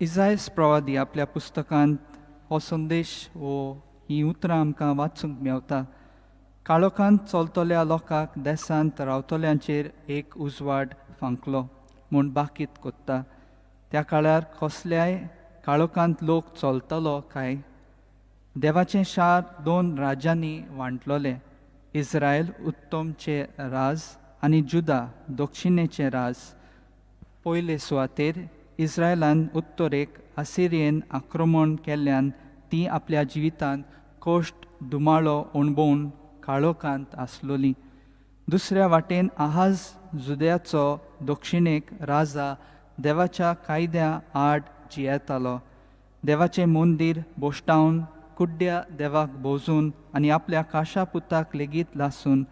इजायस प्रवादी आपल्या पुस्तकांत हो संदेश वो हीं उतरां आमकां वाचूंक मेवता. काळोखांत चलतल्या लोकांक देसांत रावतल्यांचेर एक उजवाड फांकलो म्हूण बाकीत कोत्ता. त्या काळार कसल्याय काळोखांत लोक चलतलो काय? देवाचें शार दोन राज्यांनी वांटलोलें, इस्रायल उत्तमचें राज आनी जुदा दक्षिणेचें राज. पयले सुवातेर इस्रायलान उत्तरेक आसिरियेन आक्रमण केल्ल्यान ती आपल्या जिवितांत कश्ट धुमाळो अणभवून काळोखांत आसलोली. दुसऱ्या वाटेन आहाज जुद्याचो दक्षिणेक राजा देवाच्या कायद्या आड जियेतालो. देवाचें मंदीर बोश्टावन कुड्ड्या देवाक भोजून आनी आपल्या काशा पुताक लेगीत लासून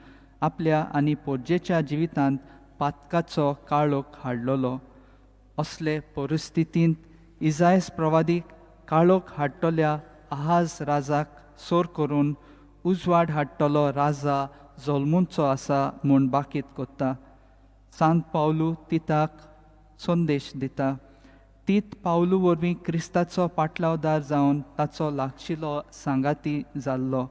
आपल्या आनी पोरजेच्या जिवितांत पातकाचो काळोख हाडलोलो. असले परिस्थितींत इजायस प्रवादीक काळोख हाडटल्या आहाज राजाक सोर करून उजवाड हाडटलो राजा जल्मुचो आसा म्हूण बाकीत कोत्ता. सांत पावलू तिताक संदेश दिता. तीत पावलू वरवीं क्रिस्ताचो पाटलावदार जावन ताचो लागशिलो सांगाती जाल्लो.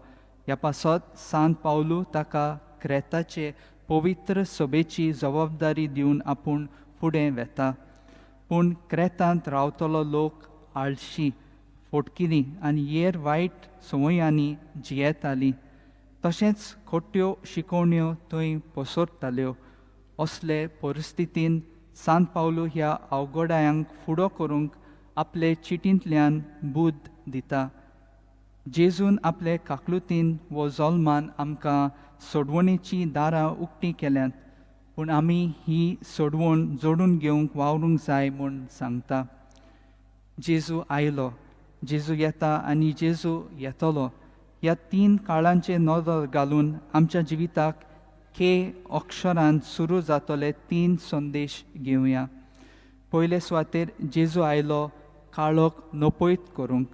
ह्या पासत सांत पावलू ताका क्रेताचे पवित्र सभेची जबाबदारी दिवन आपूण फुडें वेता. पूण क्रेतांत रावतलो लोक आळशी, फोटकिरी आनी हेर वायट संवयांनी जियेताली. तशेंच खोट्यो शिकोवण्यो थंय पसरताल्यो. असले परिस्थितीन सांत पावलू ह्या अवघडायांक फुडो करूंक आपले चिटींतल्यान बुद्द दिता. जेजून आपले काकलुतीन वो जल्मान आमकां सोडवणेचीं दारां उक्तीं केल्यांत, पूण आमी ही सोडवण जोडून घेवंक वावरूंक जाय म्हूण सांगता. जेजू आयलो, जेजू येता आनी जेजू येतलो ह्या तीन काळांचे नदर घालून आमच्या जिविताक के अक्षरान सुरू जातले तीन संदेश घेवया. पयले सुवातेर जेजू आयलो काळोख नपयत करूंक.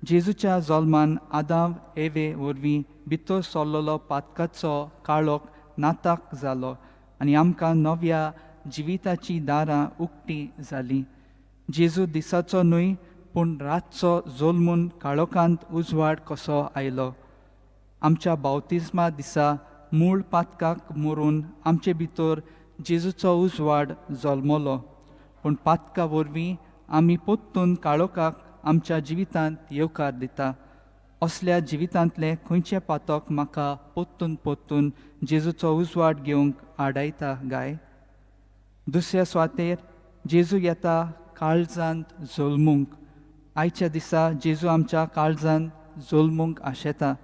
जेजूच्या जल्मान आदाम एवे वरवीं भितर सरलेलो पातकाचो काळोख नाताक जालो आनी आमकां नव्या जिविताचीं दारां उक्तीं जालीं. जेजू दिसाचो न्हय पूण रातचो जल्मून काळोखांत उजवाड कसो आयलो. आमच्या बावतिज्मा दिसा मूळ पातकाक मरून आमचे भितर जेजूचो उजवाड जल्मलो, पूण पातका वरवीं आमी परतून काळोखाक आमच्या जिवितांत येवकार दिता. असल्या जिवितांतलें खंयचें पातक म्हाका परतून परतून जेजूचो उजवाड घेवंक आडायता गाय? दुसऱ्या सुवातेर जेजू येता काळजांत जल्मूंक. आयच्या दिसा जेजू आमच्या काळजांत जल्मूंक आशेता.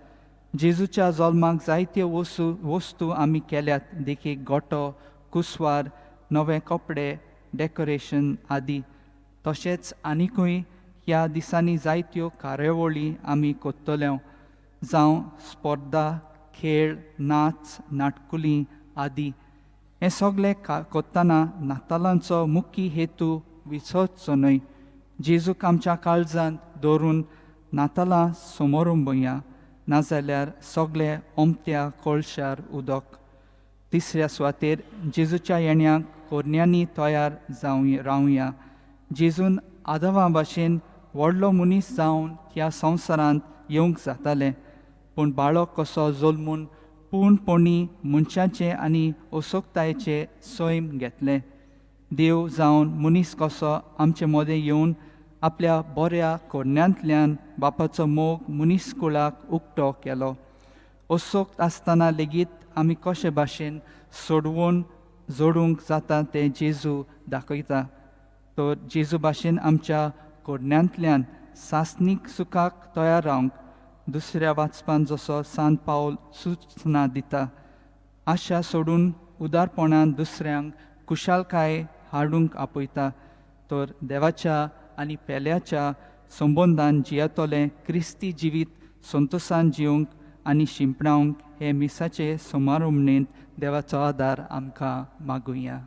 जेजूच्या जल्माक जायत्यो वस्तू वस्तू आमी केल्यात, देखीक गोटो, कुसवार, नवे कपडे, डेकोरेशन आदी. तशेंच आनिकूय ह्या दिसांनी जायत्यो कार्यावळी आमी करतले, जावं स्पर्धा, खेळ, नाच, नाटकुलीं आदी. हें सगळें करतना नातालांचो मुख्य हेतू विसरचो न्हय. जेजूक आमच्या काळजांत दवरून नातालां समोरंबया, नाजाल्यार सगळे ओमत्या कोळशार उदक. तिसऱ्या सुवातेर जेजूच्या येण्याक कोरण्यांनी तयार जावं रावया. जेजून आदवा भाशेन व्हडलो मनीस जावन ह्या संवसारांत येवंक जातालें, पूण बाळक कसो जल्मून पूर्णपणी मनशाचें आनी असोक्तायेचें सैम घेतलें. देव जावन मनीस कसो आमचे मदें येवन आपल्या बऱ्या कोरण्यांतल्यान बापाचो मोग मनीस कुळाक उक्तो केलो. असोक्त आसतना लेगीत आमी कशे भाशेन सोडवून जोडूंक जाता तें जेजू दाखयता. तर जेजू भाशेन आमच्या कोरण्यांतल्यान सासणीक सुखाक तयार रावंक दुसऱ्या वाचपान जसो सांत पावल सुचना दिता, आशा सोडून उदारपणान दुसऱ्यांक खुशालकाय हाडूंक आपयता. तर देवाच्या आनी पेल्याच्या संबंदान जियेतलें क्रिस्ती जिवीत संतोसान जिवंक आनी शिंपणावंक हे मिसाचे समारंभणेंत देवाचो आदार आमकां मागुया.